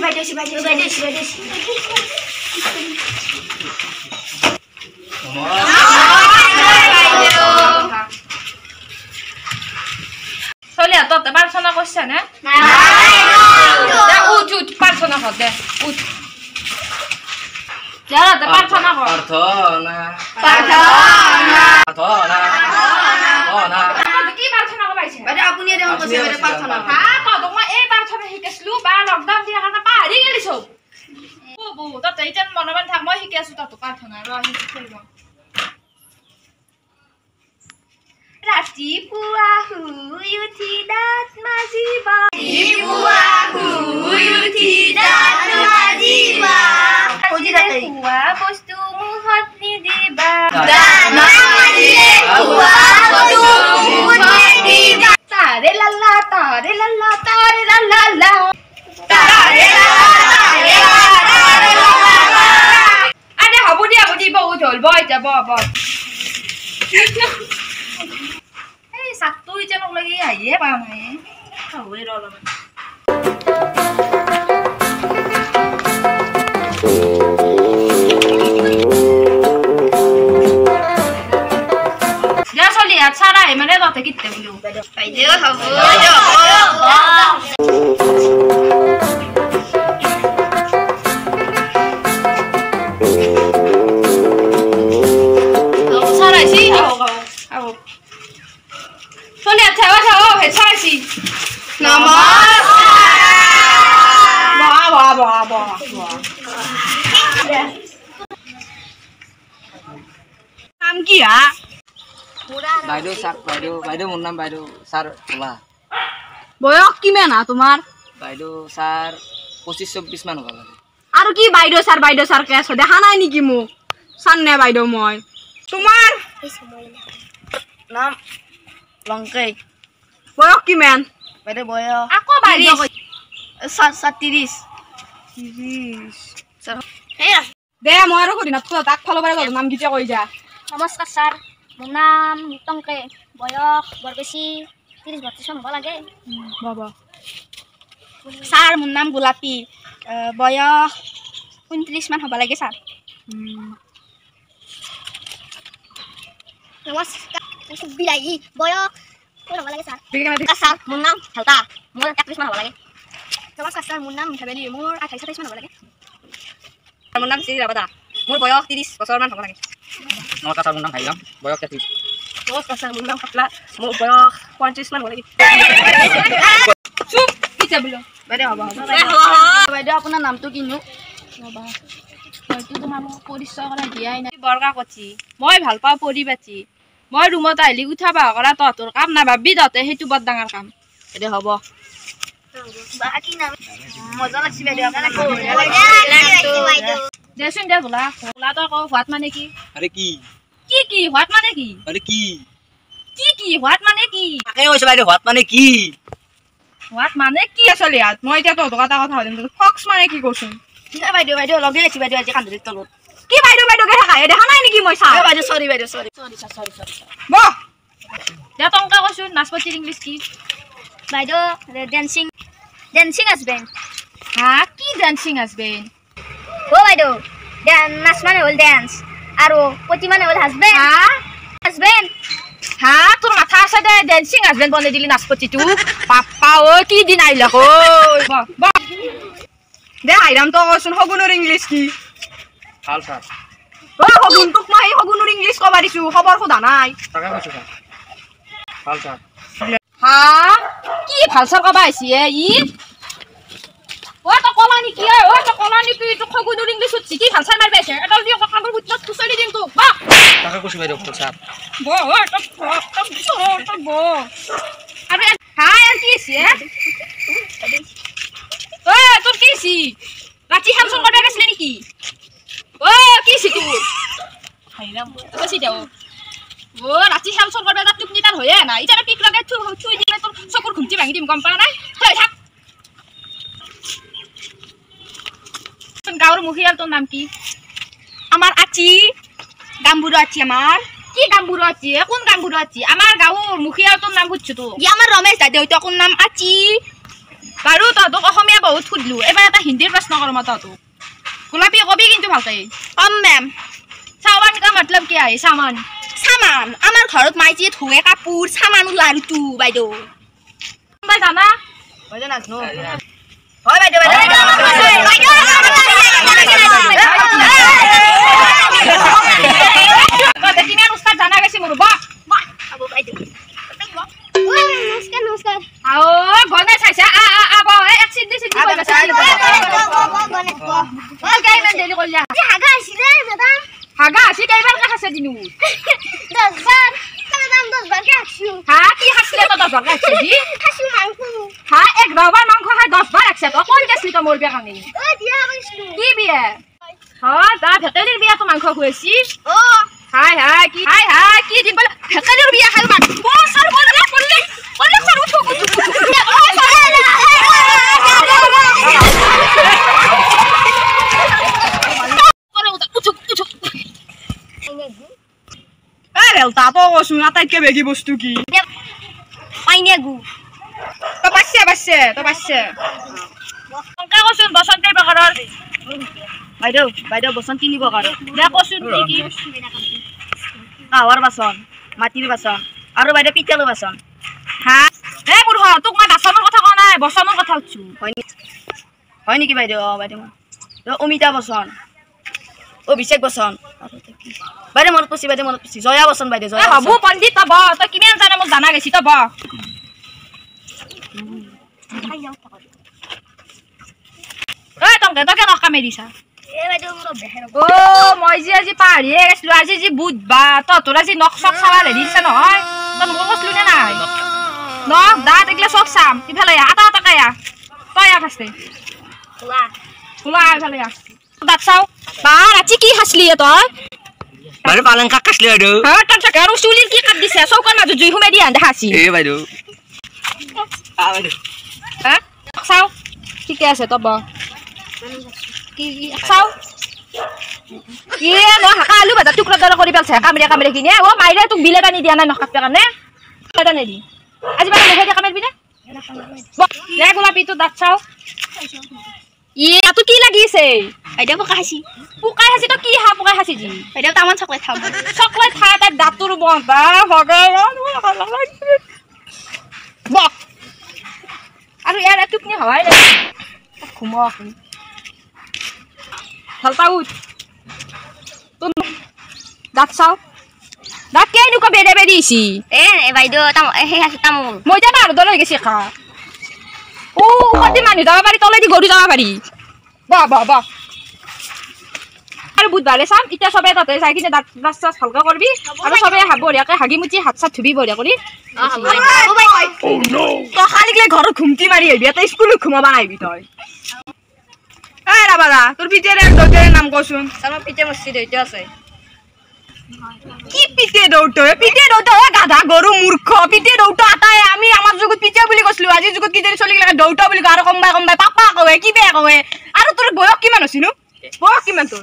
বাইদেউ বাইদেউ বাইদেউ বাইদেউ। চলি তহঁতে প্ৰাৰ্থনা কৰছা নে? দে উঠ উঠ, প্ৰাৰ্থনা কৰ, দে উঠ। দে তহঁতে প্ৰাৰ্থনা কৰ। প্ৰাৰ্থনা প্ৰাৰ্থনা প্ৰাৰ্থনা। কি প্ৰাৰ্থনা কৰিব আহিছে? বাইদেউ আপুনি দেখোন কৈছে বাইদেউ প্ৰাৰ্থনা। হা, তহঁতক মই এই প্ৰাৰ্থনা শিকাইছিলো, বা লকডাউন দিয়াৰ কাৰণে পাহৰি গেলি চব। তহঁতে এতিয়া মনে মনে থাক, মই শিকি আছো তহঁতক প্ৰাৰ্থনা। ৰ শিকি থৈ লওঁ। ৰাতিপুৱা শুই উঠি দাঁত মাজিবা, ৰাতিপুৱা শুই উঠি দাঁত মাজিবা, খোৱা বস্তু মুখত নিদিবা, দাঁত নামাজিলে খোৱা বস্তু মুখত নিদিবা, তাৰে লাল্লা তাৰে লাল্লা তাৰে লাল্লা, তাৰে লাল্লা তাৰে লাল্লা তাৰে। আৰে হ'ব দিয়া, হ'ব দি, বহুত হ'ল, বহ এতিয়া, বহ বহ। এই চাকটো এতিয়া মোক লাগি আহিয়ে পোৱা নাই। হ'বই ৰ অলপমান। দে চলি ইয়াত চাৰ আহে মানে তহঁতে কিতে বোলো। বাইদেউ হ'ব। চাৰ আহিছি, আহক আহক আহক। চলি ইয়াত চাও চাও, হে চাৰ আহিছি। নমস্কাৰ। বহা বহা বহা বহা বহা। নাম কি হা? বাইদেউ ছাৰ, বাইদেউ বাইদেউ মোৰ নাম বাইদেউ ছাৰ ভোলা। বয়স কিমান হা তোমাৰ? বাইদেউ ছাৰ 25 24 মান হ'ব লাগে। আৰু কি বাইদেউ ছাৰ বাইদেউ ছাৰ কে আছ, দেখা নাই নেকি মোক? ছাৰ নে বাইদেউ মই? তোমাৰ নাম লংকেই। বয়স কিমান? বাইদেউ বয়স আকৌ বাইদেউ 37। দে মই আৰু সুধি নাথাকো, তাক ফালৰ পৰা নাম কেতিয়া কৈ যা। নমস্কাৰ ছাৰ, মোৰ নাম টংকে, বয়স বৰ বেছি 30 32 মান হ'ব লাগে। বাবা। ছাৰ মোৰ নাম গোলাপী, বয়স 29 মান হ'ব লাগে ছাৰ। নমস্কাৰ, বিলাহী, বয়স কোন হ'ব লাগে ছাৰ? ছাৰ মোৰ নাম হেলতা, মোৰ 31 মান হ'ব লাগে। নমস্কাৰ ছাৰ, মোৰ নাম ভেবেলী, মোৰ 28 27 মান হ'ব লাগে। মোৰ নাম শ্ৰী ৰাবাদা, মোৰ বয়স 30 বছৰমান হ'ব লাগে। নমস্কাৰ ছাৰ, মোৰ নাম ভাইৰাম, বয়স 33। নমস্কাৰ ছাৰ, মোৰ নাম খাপলা, মোৰ বয়স 35 মান হ'ব লাগে। চুপ কিতে বোলো। বাইদেউ হ'ব হ'ব। বাইদেউ আপোনাৰ নামটো কিনো? মইতো তোমালোকক পৰিচয় কৰা দিয়াই নাই। বৰকা কঠি মই ভাল পাওঁ পৰিপাটি। মই ৰুমত আহিলি উঠা বহা কৰা তহঁতৰ কাম নাভাবি তহঁতে, সেইটো বৰ ডাঙৰ কাম। এতিয়া হ'ব। মজা লাগছি বাইদেউ আপোনাক। দেচোন দে ভোলা, ভোলা তই কওঁ হোৱাত মানে কি? আৰে কি কি কি হোৱাত মানে কি? আৰে কি কি কি হোৱাত মানে কি? তাকে কৈছো বাইদেউ, হোৱাত মানে কি? হোৱাত মানে কি? আচল ইয়াত মই এতিয়া তহঁতক এটা কথা সুধিম, ফক্স মানে কি কচোন? বাইদেউ বাইদেউ লগে আছি বাইদেউ আজি কান্ধুৰিৰ তলত। কি বাইদেউ বাইদেউ কে থাকা, দেখা নাই নেকি মই ছাৰ? বাইদেউ চৰি বাইদেউ চৰি চৰি চৰি চৰি। বহ দে টংকা কচোন, নাচপতিৰ ইংলিছ কি? বাইদেউ ডেন্সিং, ডেন্সিং হাজবেণ্ড। হা, কি ডেন্সিং হাজবেণ্ড? অ বাইদেউ, নাচ মানে হ'ল ডেন্স আৰু পতি মানে হ'ল হাজবেণ্ড। হা হাজবেণ্ড। হা, তোৰ মাথা আছে দে, ডেন্সিং হাজবেণ্ড বনাই দিলি নাচপতিটো। বাপ্পা ঐ, কি দিন আহিল ঐ। দে হাইৰাম তই কচোন শগুনৰ ইংলিছ কি? ভাল ছাৰ। অ শগুন, তোক মই শগুনৰ ইংলিছ ক'বা দিছো, খবৰ সোধা নাই। তাকে কৈছো ছাৰ, ভাল ছাৰ। হা, কি ভাল ছাৰ ক'বা আহিছি হে ই? অ তই কলা নেকি? অ তই কলা নেকি? তোক শগুনৰ ইংলিছ সুধছি, কি ভাল ছাৰ মাৰিব আহিছে? এডাল দি কাণৰ ভিতৰত খুচৰি দিম তোক। বহ তাকে কৈছো বাইদেউ, ভাল ছাৰ। বহ ঐ, তই বহ, তই বহ, তই বহ। আৰু হা, ইয়াৰ কি হৈছে? ঐ তোৰ কি হৈছে? ৰাতি খেল চল কৰিব গৈছিলি নেকি? অ কি হৈছে তোৰ? কৈছি দে। অ ৰাতি খেল চল কৰিব তাত টোপনি তাৰ হৈয়ে নাই। এতিয়া পিক লগাই থুই দিলে তোৰ চকুৰ ঘুমটি ভাঙি দিম, গম পোৱা নাই? থৈ থাক। গাঁৱৰ মুখিয়াল তোৰ নাম কি? আমাৰ আচি গাম্বুৰো আচি। আমাৰ কি গাম্বুৰো আচি? কোন গাম্বুৰো আচি? আমাৰ গাঁৱৰ মুখিয়াল তোৰ নাম সুধছো তোক। আমাৰ ৰমেশ দাদা, দেউতাকৰ নাম আচি। বাৰু তহঁতক অসমীয়া বহুত সুধিলো, এবাৰ এটা হিন্দীৰ প্ৰশ্ন কৰোঁ মই তহঁতক। গোলাপী কবি কিন্তু ভালকে। কম মেম। চাৱান কা মতলব কি আহে? চামান। চামান আমাৰ ঘৰত মাই যি ধোৱে কাপোৰ, চামানৰ লাৰুটো বাইদেউ। কোনোবাই জানা? বাইদেউ নাজানো। হয় বাইদেউ, বাইদেউ। তহঁতে কিমান উস্তাদ জানা গৈছে মোৰ। বহ। নমস্কাৰ নমস্কাৰ। আও গণেশ আহিছে। আ আ আ বহ। এই এক চিট দি চিট দি বহিবা, চিট দি বহিবা। তই কিয় ইমান দেৰি কৰিলা? হাগা আহিছিলে মেডাম। হাগা আছি কেইবাৰ কে খাইছে দিনু? 10 বাৰ মেডাম, 10 বাৰকে হাগছো। হা কি খাইছিলে তই 10 বাৰকে হাগছে দি? খাইছো মাংস। হা এক ৰবাৰ মাংস খাই 10 বাৰ হাগছে তই? ক'ত গেছলি তই মোৰ বিয়া কাৰণে? অ বিয়া কৰিছিলো। কি বিয়া? হয় দা ভেকেলিৰ বিয়াটো মাংস খুৱাইছি। অ হাই হাই কি হাই হাই কি দিন বোলে ভেকেলিৰ বিয়া খাই মাংস। অ ছাৰ বললে বললে বললে ছাৰ উঠো উঠো। আটাইতকৈ বেগী বস্তু কি? পাইনে গু। তই পাইছে পাইছে তই পাইছে। টংকা কচোন বচন কেই প্ৰকাৰৰ? বাইদেউ বাইদেউ বচন 3 প্ৰকাৰৰ। দে কচোন কি কি? কাঁহৰ বাচন, মাটিৰ বাচন আৰু বাইদেউ পিতলৰ বাচন। হা এ মূৰ্খ, তোক মই বাচনৰ কথা কোৱা নাই, বচনৰ কথা সুধছো। হয় নেকি বাইদেউ? অ বাইদেউ অমিতা বচন, অভিষেক বচন, বাইদেউ মনত পৰিছে, বাইদেউ মনত পৰিছে, জয়া বচন বাইদেউ। জয়া হ'ব পণ্ডিত তই বহ, তই কিমান জানা মোক জানা গৈছি, তই বহ। ঐ টংকে তই কেনেকুৱা কামে দিছা? অ মই যে আজি পাহাৰিয়ে গৈছিলো, আজি যি বুধবাৰ, তহঁতৰ আজি নখ চখ চাব হেৰি দিছে নহয়, তই মোক কৈছিলো নে নাই? নখ দাঁত এইগিলা চব চাম। ইফালে আহ, আটা আটাকে আহ, তই আহ ফাৰ্ষ্টে। খোলা ইফালে আহ, দাঁত চাওঁ। বা ৰাতি কি খাইছিলি তই? বাইদেউ পালেং শাক খাইছিলো বাইদেউ। হা তাত থাকে আৰু চুলিৰ কি কাট দিছে, চৌকাৰ মাজত জুই সোমাই দিয়া দেখাছি। এই বাইদেউ। হা চাওঁ ঠিকে আছে তই বহ। কি চাওঁ ইয়ে মই হাকা আলু ভাজা টুকুৰা দৰে কৰি পেলাইছে কামৰে কামৰে কিনে। অ মাইৰে তোক বিল এটা নিদিয়া নাই নখ কাটবৰ কাৰণে? এটা নিদি আজি বাৰু মুখে দিয়ে কামৰিবি নে? দে গোলাপী তোৰ দাঁত চাওঁ। ইয়ে তোৰ কি লাগিছে? বাইদেউ পোকা খাইছি। পোকাই খাইছি? তই কি খা পোকাই খাইছি যি? বাইদেউ তামান চকলেট খাওঁ। চকলেট খা তাই দাঁতটোৰ বন্ধা ভগৱান বহ। আৰু ইয়াৰ টোপনি হোৱাই নাই, ঘুমক ভালপা উঠ। তোৰ দাঁত চাওঁ, দাঁত কেনেকুৱা বেৰে বেৰি আহিছি? এ বাইদেউ সেই খাইছো তামোল। মই এতিয়া পাহাৰৰ দৰে হৈ গৈছে খা। ও ওপৰেদি মানুহ যাব পাৰি, তলেদি গৰু যাব পাৰি। বহ বহ বহ। আৰু বুধবাৰে চাম। এতিয়া চবে তাতে যাই কিনে দাঁত ব্ৰাছ চাছ ভালকে কৰিবি আৰু চবে বঢ়িয়াকে হাগি মুচি হাত চাত ধুবি বঢ়িয়া কৰি। তই খালি ঘৰত ঘুমটি মাৰি আহিবি, এটা স্কুলত ঘুমাব নাহিবি তই। এই ৰাবাৰা, তোৰ পিতেৰে দেউতাৰে নাম কচোন। পিতে মছজিদ দেউতা আছে। কি পিতে দৌত? পিতে দৌত গাধা গৰু মূৰ্খ। পিতে দৌত আটাই আমি আমাৰ যুগত পিতে বুলি কৈছিলো, আজিৰ যুগত কিজানি চলিগিলাকে দৌত বুলি কয় আৰু কোনোবাই কোনোবাই পাপা কয়, কিবা কয়। আৰু তোৰ বয়স কিমান হৈছিনো? বয়স কিমান তোৰ?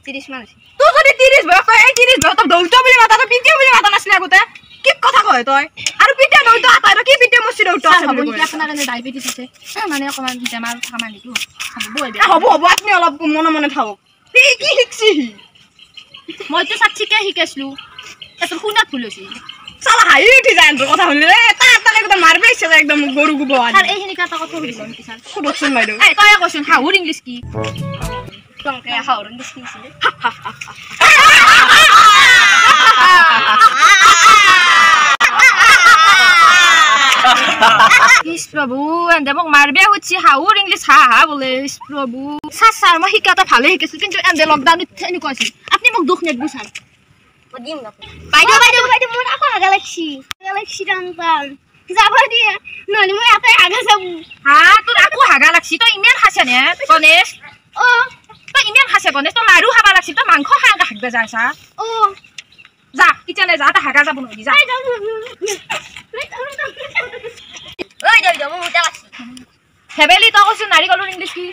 30 মান হৈছে। তোৰ যদি 30 বয়স, তই এই 30 বয়স তই দৌত বুলি মাতা, তই পিতে বুলি মাতা নাছিলি আগতে? কি কথা কয় তই? আৰু পিতে দৌত আটাই কি পিতে মচি দৌত আছে হ'ব নেকি আপোনাৰ? এনে ডায়েবেটিছ আছে মানে অকণমান বেমাৰ থকা মানুহটো হ'ব হ'ব, আপুনি অলপ মনে মনে থাকক। সি কি শিকছি? সি মইতো ছাৰ ঠিকে শিকাইছিলো, তোৰ শুনাত ভুল হৈছে। চালা হাঁহি উঠি যায় তোৰ কথা শুনিলে। তাৰ তাক একদম মাৰিব ইচ্ছা যায় একদম গৰু গোবৰ। ছাৰ এইখিনিকে এটা কথা সুধিব নেকি ছাৰ? সোধকচোন বাইদেউ। এই তই কচোন শাহুৰ ইংলিছ কি? টংকে শাহুৰ ইংলিছ কি আছিলে? ইছ প্ৰভু, এন্তে মোক মাৰবে সুধছি শাহুৰ ইংলিছ হা হা বোলে। ইছ প্ৰভু। ছাৰ ছাৰ মই শিকাটো ভালে শিকিছো, কিন্তু এন্তে লকডাউনত এনেকুৱা আছিল। আপুনি মোক দুখ নিদিব ছাৰ। বাইদেউ বাইদেউ বাইদেউ মোৰ আকৌ হাগা লাগছি, হাগা লাগছি টান টান। যাব দিয়ে নহ'লে মই এটাই হাগা যাব। হা তোৰ আকৌ হাগা লাগছি? তই ইমান খাইছা নে গণেশ? অ তই ইমান খাইছা গণেশ, তই লাৰু খাবা লাগছি, তই মাংস খাই হাগবা যাইছা। অ যা কিচেনে যা, তই হাগা যাব নোৱাৰি যা। হেবেলি তই কৈছো নাৰিকলৰ ইংলিছ কি?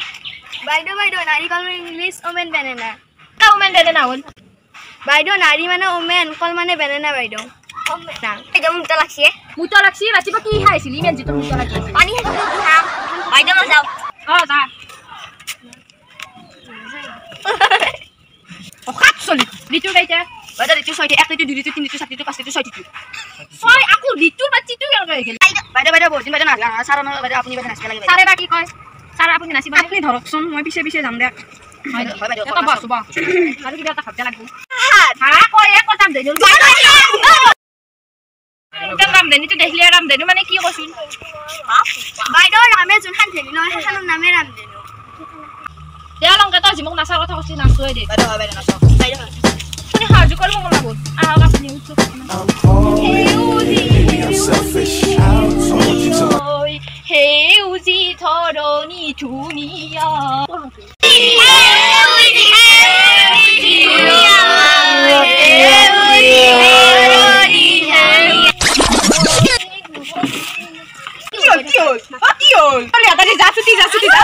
বাইদেউ বাইদেউ নাৰিকলৰ English women banana. Women banana হ'ল? বাইদেউ নাৰী মানে ওমেন, কল মানে বেনানা বাইদেউ। বাইদেউ মুতা লাগছে। মুতা লাগছি? ৰাতিপুৱা কি খাইছিলি ইমান যিটো মুতা লাগছে? পানী খাইছিলো। বাইদেউ মই যাওঁ। অ যা। সাত চলি ঋতু কেইটা? বাইদেউ ঋতু 6টি, 1 ঋতু, 2 ঋতু, 3 ঋতু, 4 ঋতু, 5 ঋতু, 6 ঋতু। 6 আকৌ ঋতুৰ বা চিতু কেনেকৈ হৈ গ'ল? বাইদেউ বাইদেউ বহুত দিন বাইদেউ নাচলা নহয়। ছাৰ নহয় বাইদেউ আপুনি বাইদেউ নাচিব লাগে। ছাৰে বা কি কয়? ছাৰ আপুনি নাচিব? আপুনি ধৰকচোন, মই পিছে পিছে যাম দিয়ক। হয় বাইদেউ। এটা বহ বহ আৰু কিবা এটা ভাববা লাগব। হা কয় এক ৰামধেনু ৰামধেনুটো দেখিলে ৰামধেনু মানে কি কচোন? বাইদেউ ৰামে যোনখন ধেনু নহয় সেইখনৰ নামে ৰামধেনু। দে অলংকা তই যি মোক নাচাৰ কথা কৈছিলি নাচোৱে দে। বাইদেউ হয় বাইদেউ নাচক। বাইদেউ আপুনি সহযোগ কৰিব মোৰ লগত। আহক আপুনি উঠক। সেউজী ধৰণী ধুনীয়া। কি হ'ল? কি হ'ল? যা ছুটি যা ছুটি যা।